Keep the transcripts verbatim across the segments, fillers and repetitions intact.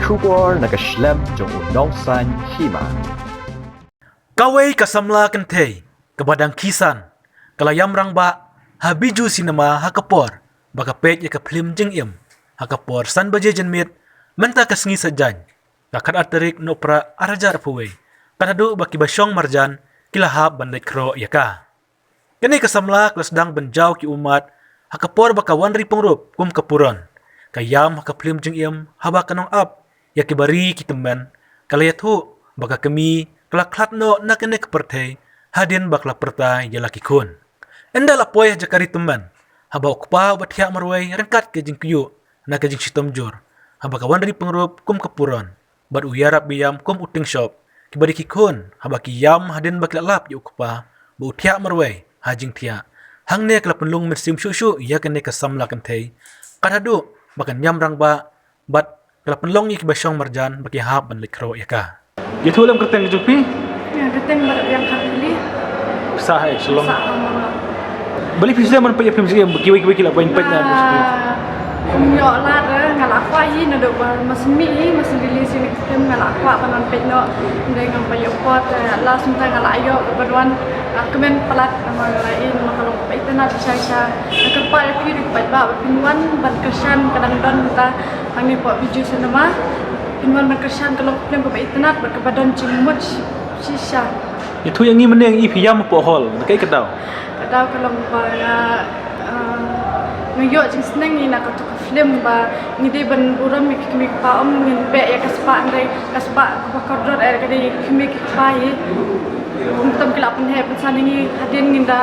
Khubor na ka shlem jong u nongsan hima. Kawei ka samla kynthei kaba dang khisan ka la ïam rangbah ha Bijou Cinema ha ka por ba ka peit ïa ka phlim Jingim ha ka por san baje janmiet mynta ka sngi Saitjaiñ, ka khatar tarik Nohprah ar hajar arphew wei, kat haduh ba kiba shong marjan ki la hap ban leit khroh ïa ka. Kane ka samla ka la sdang ban jaw ki ummat ha ka por ba ka wan ri pynrup kum ka puron. Ka ïam ha ka phlim Jingim haba ka nongap ïa kiba ri ki tymmen, ka la ïathuh ba ka kmie ka la khlad noh na kane ka pyrthei hadien ba ka la pyrta ïa la ki khun. Ynda la poi ha jaka ri tymmen, haba u kpa uba thiah marwei ryngkat ka jingkyiuh na ka jingshitom jur, haba ka wan ri pynrup kum ka puron bad u ïarap ba ïam kum u tyngshop, kiba dei ki khun haba ki ïam hadien ba ki la lap ïa u kpa ba u thiah marwei ha jingthiah. Hangne ka la pynlong mynsiem shuh shuh ïa kane ka samla kynthei, kat haduh ba kan ïam rangbah bad ka la pynlong ïa kiba shong marjan ba ki hap ban leit khroh ïa ka. Ïathuh lem kyrteng jong phi? Ïa, kyrteng Baratbiang Kharkuli. Sah ha Shillong. Sah ha Mawngap. Balei phi sdang ban peit ïa phlim Jingim, kiwei kiwei ki la ban peit na. Nga ym ïoh lad, eh, nga la kwah hi naduh ba ma sngewmih hi, ma sngewmih hi ïa ka phlim, nga la kwah ban wan peit noh. Hynrei ngam pat ïoh por, eh, la sngewthuh nga la ïoh ban wan, ah, kmen palat namar nga la ïohi namar ka long kaba itynnad shisha shisha. Nga kyrpad ïa phi ruh paidbah ba phin wan ban kyrshan, ka dang don mynta hangne hapoh Bijou Cinema. Phin wan ban kyrshan, ka long ka phlim kaba itynnad bad kaba don jingmut shisha. Ïathuh ïa ngi mynne, i phi ïam hapoh hall, na kaei ka daw? Ka daw ka long ba nga, ah, nga ïoh jingsneng ïa na katu ka phlim ba ngi dei ban burom ïa ki kmie ki kpa, ym ngin beh ïa ka spah, hynrei ka spah kaba kordor eh ka dei ki kmie ki kpa hi. Kumta ki la pynheh pynsan ïa ngi hadien ngin da,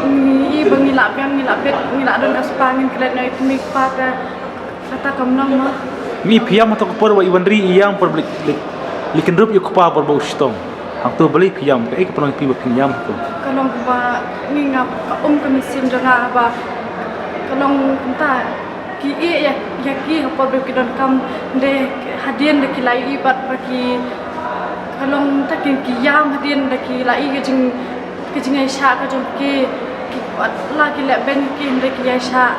ngi i ba ngi la biang, ngi la bet, ngi la don ka spah, ngin klet noh ïa ki kmie ki kpa te. Kata kam long mo. Ngi phi ïam ha katu ka por ba i wan ri i ïam por ba leit, leit, leit kynrup ïa u kpa por ba u shitom. Hangtu balei phi ïam, kaei ka pynlong ïa phi ba phin ïam hangtu? Ka long ba ngi, nga ka um ka mynsiem jong nga ba ka long kumta, ki ïeh ïa, ïa ki ha por ba ki donkam, de hadien da ki la ïohi bad ba ki, ka long kumta, ki, ki ïam hadien da ki la ïohi ka jing, ka jingïaishah ka jong ki, ki, wat la ki leh beiñ ki, hynrei ki ïaishah.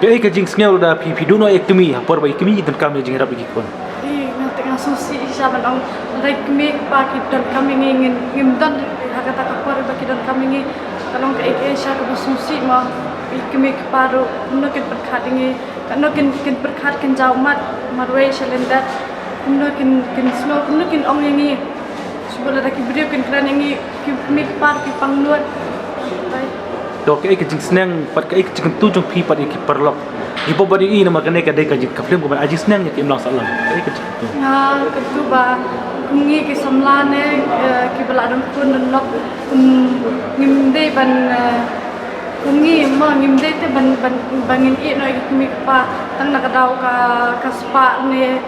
Kaei ka jingsngew lada phi, phi duh noh ïa ka kmie ha por ba ki kmie ki donkam ïa ka jingïarap ïa ki khun? Ih, nga te nga sngewsih shisha ban ong, lada ki kmie ki kpa ki donkam ïa ngi, ngin, ngim don ha kata ka por ba ki donkam ïa ngi. Ka long kaei kaei shisha kaba sngewsih mo, ïa ki kmie ki kpa ruh kumno kin pyrkhat ïa ngi, kumno kin, kin pyrkhat, kin jaw mat marwei sha lyndet, kumno kin, kin sngew, kumno kin ong ïa ngi. Shuh ba lada ki briew kin kren ïa ngi, ki kmie ki kpa ki pang nud. To kaei ka jingsneng pat, kaei ka jingkyntu jong phi pat ïa ki paralok, ïa kiba ïohi, namar kane ka dei ka jing, ka phlim kaba ai jingsneng ïa ki imlang sahlang? Kaei ka jingkyntu? Nga kyntu ba kum ngi ki samla ne, eh, kiba la don khun don lok, kum ngim dei ban, eh, kum ngi mo ngim dei te ban, ban, ban ngin ïeh noh ïa ki kmie ki kpa tang na ka daw ka, ka spah ne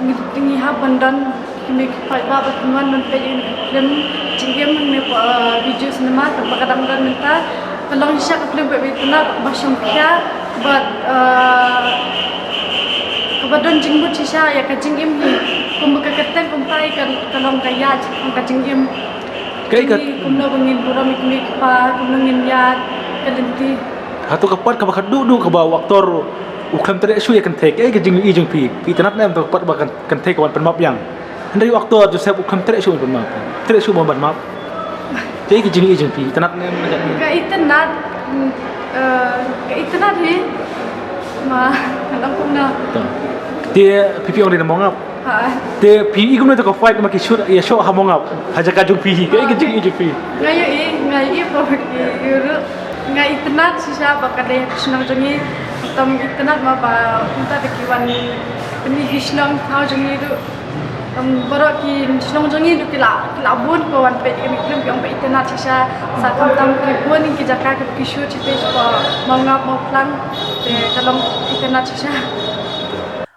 ngi, ngi hap ban don. Kmie ki paidbah ba phin wan ban peit ïa ka phlim Jingim hangne hapoh, uh, Bijou Cinema, kaba ka dang don mynta. Ka long shisha ka phlim kaba itynnad, kaba shongkhia bad, uh, kaba don jingmut shisha ïa ka jingim hi. Kumba ka kyrteng kumta hi, ka, ka long ka ïaid jong ka jingim. Kaei ka, kumno ba ngin burom ïa ki kmie ki kpa, kumno ngin ïaid ka lynti. Hato ka part kaba khatduh duh kaba u actor u khlem treh shuh ïa kynthei, kaei ka jingïohi jong phi? Phi itynnad ne em hato ka part ba kynthei ka wan pynmap ïa nga? Hynrei u actor Joseph u khlem treh shuh ban pynmap. Treh shuh ban pynmap. Te ka jingïohi jong phi, itynnad ne em? Ka itynnad, mm, eh, ka itynnad hi. Ma, ka long kumno? To. Te phi phi ong dei na Mawngap? Ha. Te phi i kumno te ka fight ma ki shoot ïa shoh ha Mawngap, ha jaka jong phi hi, kaei ka jingïohi jong phi? Nga ïohi, nga ïohi ba ki ïohi ruh. Nga itynnad shisha ba ka dei ka shnong jong ngi. Tam itynnad ma ba kumta da ki wan pyni ki shnong thaw jong ngi ruh. Em, baroh ki shnong jong ngi ruh ki la, ki la bun ko wan peit ïa kane ka phlim, ki ong ba itynnad shisha. Sa khamtam ki bun ki jaka kiba ki shoot shatei sha Mawngap Mawphlang. Te ka long itynnad shisha.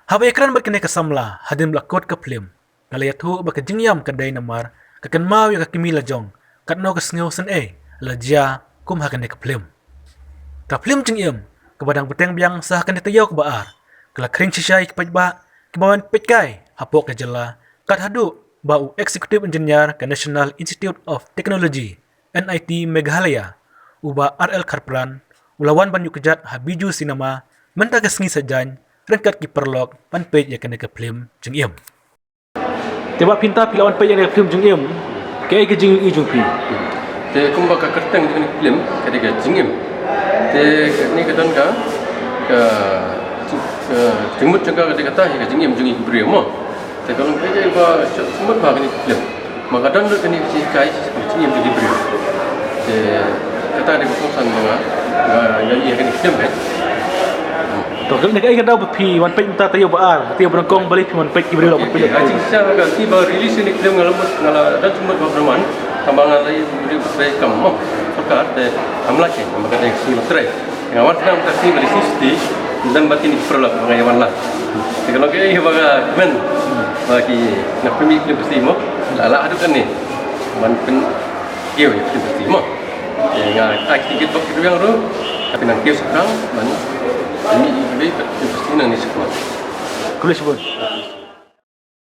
Haba ïakren bad kane ka samla hadien ba la kut ka phlim, ka la ïathuh ba ka jingïam ka dei namar ka kynmaw ïa ka kmie la jong, katno ka sngewsynei la jia kum ha kane ka phlim. Ka phlim Jingim, kaba dang bteng biang sa ha kane ka taïew kaba ar, ka la khring shisha ïa ki paidbah kiba wan peitkai hapoh ka jylla, kat haduh ba u Executive Engineer ka National Institute of Technology, N I T Meghalaya, u Bah R L Kharpran, u la wan ban ïuh kjat ha Bijou Cinema mynta ka sngi Saitjaiñ, ryngkat ki paralok ban peit ïa kane ka phlim Jingim. Te Bah, mynta phi la wan peit ïa kane ka phlim Jingim, kaei ka jingïohi jong phi? Te kumba ka kyrteng jong kane ka phlim ka dei ka Jingim. Te kane ka don ka, ka, ka jingmut jong ka ka dei kata hi ka jingim jong ngi ki briew mo. Te ka long kaei ba shah sumut ba kane ka phlim. Ma ka don ruh kane ka jinghikai jingim jong ki briew. Te kata ka dei ka kongsan ba nga, nga, nga ïohi ha kane ka phlim ka. To, kane kaei ka daw ba phi wan peit mynta taïew ba ar, taïew ba nyngkong balei phi wan peit ki briew la wan peit. Ka jingshisha ka, ki ba release ïa kane ka phlim nga la mut, nga la don sumut ba pynman, tangba nga la ïa briew ba trei kam mo sorkar te kam lah ki, namar ka dei ka sngi ba trei. Nga wan khnang ka sngi ba dei sngi shuti, ym don ba kine ki paralok ba nga ïa wan lah. Te ka long kaei ba nga kmen ba ki, nga pynmih ki phlim Khasi mo, la lah haduh kane ban pyn kiew ïa ki phlim Khasi mo. Te nga ai ki tiket bad ki rwiang ruh, ka pynang kiew shaphrang ban mih ïa ki phlim Khasi nangne shakhmat. Khublei shibun.